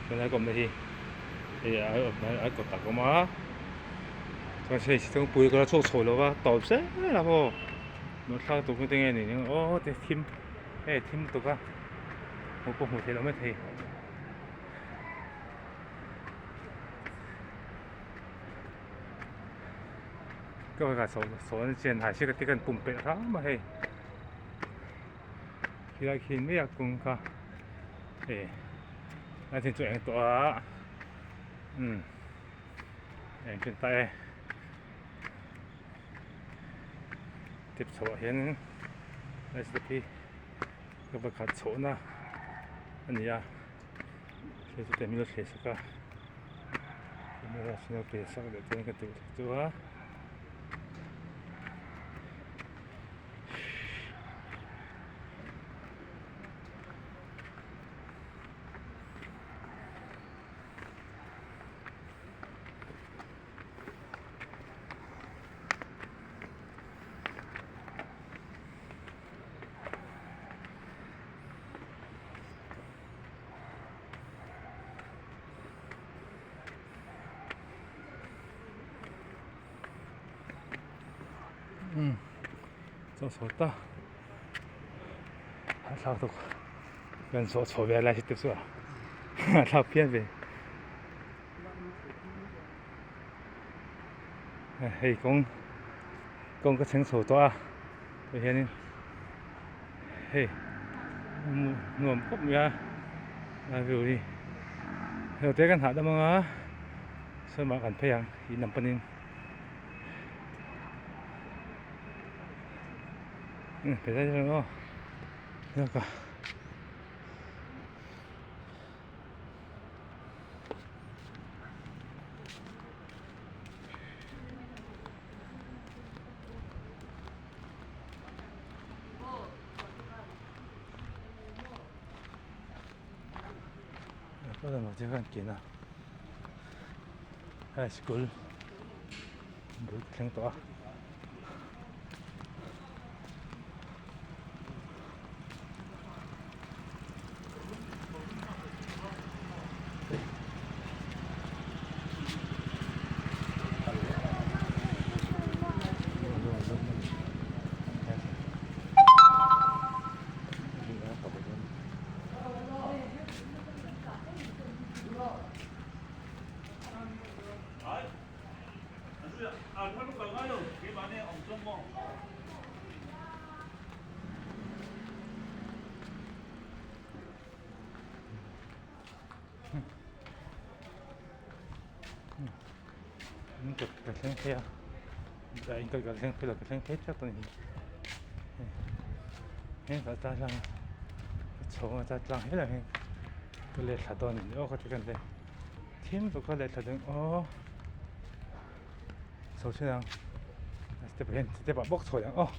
Tunlai ka awmna hi hei a kawt ah ka awm a chuan hei chhungpui ka la chhuak chho lo va tawp zel a maw thlak tur te nge ni ang aw ti thim hei thim lutuk a hmuh pawh hmuh theih loh maithei. Ka sawn chian hai se ka ti kan pumpelh hram a hei khilai khi mai a kawng kha hei a then chu eng tawh a umm eng chu an ta e step chho ah hian lai step hi ka pakhat chhohna a ni a hei chu min lo thleh sak a camera chu lo pe sak leh chuan ka duh chu a. Umm chaw chho ta a thlak tuk kan zawh chho ve lai te chu a thlak phian ve hei kawng kawng ka thleng chho tawh a tah hianin hei nuam khawp mai a a view hi hei te kan hahdam anga sawn kan phei ang in lam panin. High school bul ka thleng tawh a. In kawt ka thleng phei a in kawt ka thleng phei lo ka thleng phei tlat a ni heng ka ta tlang ka chho a ta tlang helai hian ka let thla dawn a ni aw ka ti ka ni thim tawh ka let thla dawn aw chho thin ang step ah hian step ah bawk chho leh ang aw.